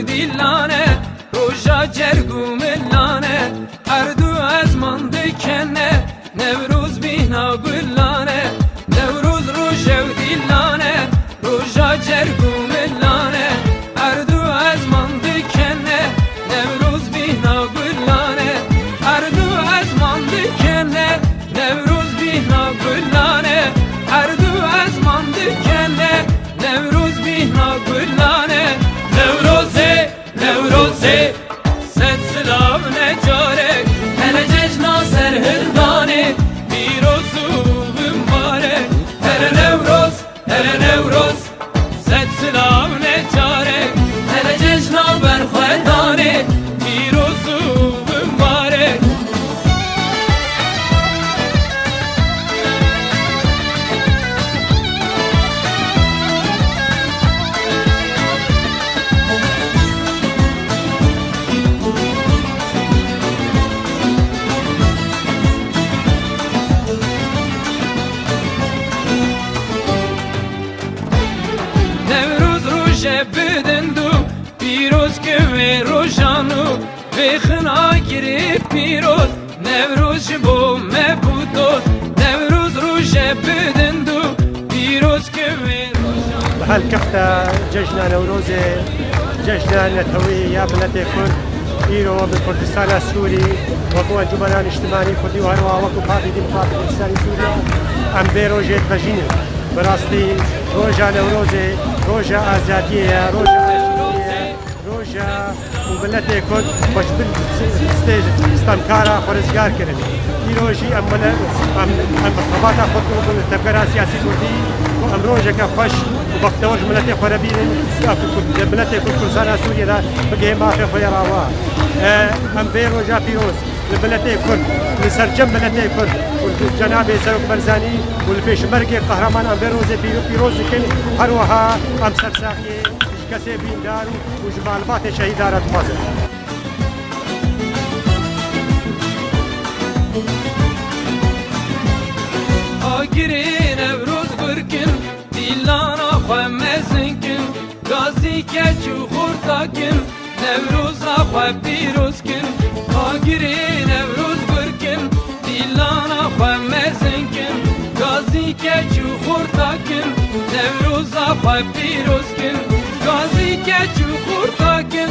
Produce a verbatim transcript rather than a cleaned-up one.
Dîlan e, roja cerg û milan e, erd û ezman dikene, Newroz bîhna gulan e, Newroz roje û dîlan e, roja cerg û milan e, erd û ezman dikene, Newroz bîhna gulan e, erd û ezman dikene, Newroz bîhna gulan e, erd û ezman dikene, Newroz bîhna gulan e, Newrozê, Newrozê, sed silav necarek, hele cejna serhildanê, pîroz û bimbarek, hele Newroz, hele Newroz, sed silav necarek, hele cejna berxwedanê, pîroz û bimbarek. Newroz roje bidin dû, pîroz ke wê rojan û vêxin agirê pîroz. Newroz ji bo me bû dost, Newroz roje bidin dû, pîroz ke wê rojan. Bi helkefta cejna Newrozê, cejna neteweyê ya miletê Kurd, îro bi Kurdistana Sûrî, wekû Encûmena Niştimanî Kurdî û herwiha wekû Partî Demokratîk Kurdistanê Sûriye, em vê rojê dibejînin. Bi rastî roja Newrozê, roja azadiyê ye, roja aştiyê ye. Roja û miletê Kurd xwe ji bin destê stemkara xwe rizgar kirin. Îro jî em mile-, em, em bi xebata xwe û bi tevgera siyasî Kurdî ku em rojeke xweş û bextewar ji miletê xwe re bînin, ya ku Kurd, miletê Kurd Kurdistana Sûriyê de bigihê mafê xwe yê rava. E, em vê roja pîroz li miletê Kurd, li sercem miletê Kurd û li cenabê Serok Barzanî û li pêşmergê qehreman em vê rozê pîro-, pîroz dikin. Her wiha em sersaxiyê ji kesê bîndar û, û ji malbatê şehîdan re dixwazin. Agirê Newroz gurkin, dîlana xwe mezin kin, gazî keç û xurta kin, Newroza xwe pîroz kin. Agirê Newroz gurkin, dîlana xwe mezin kin, gazî keç û xurta kin, Newroza xwe pîroz kin, gazî keç û xurta kin.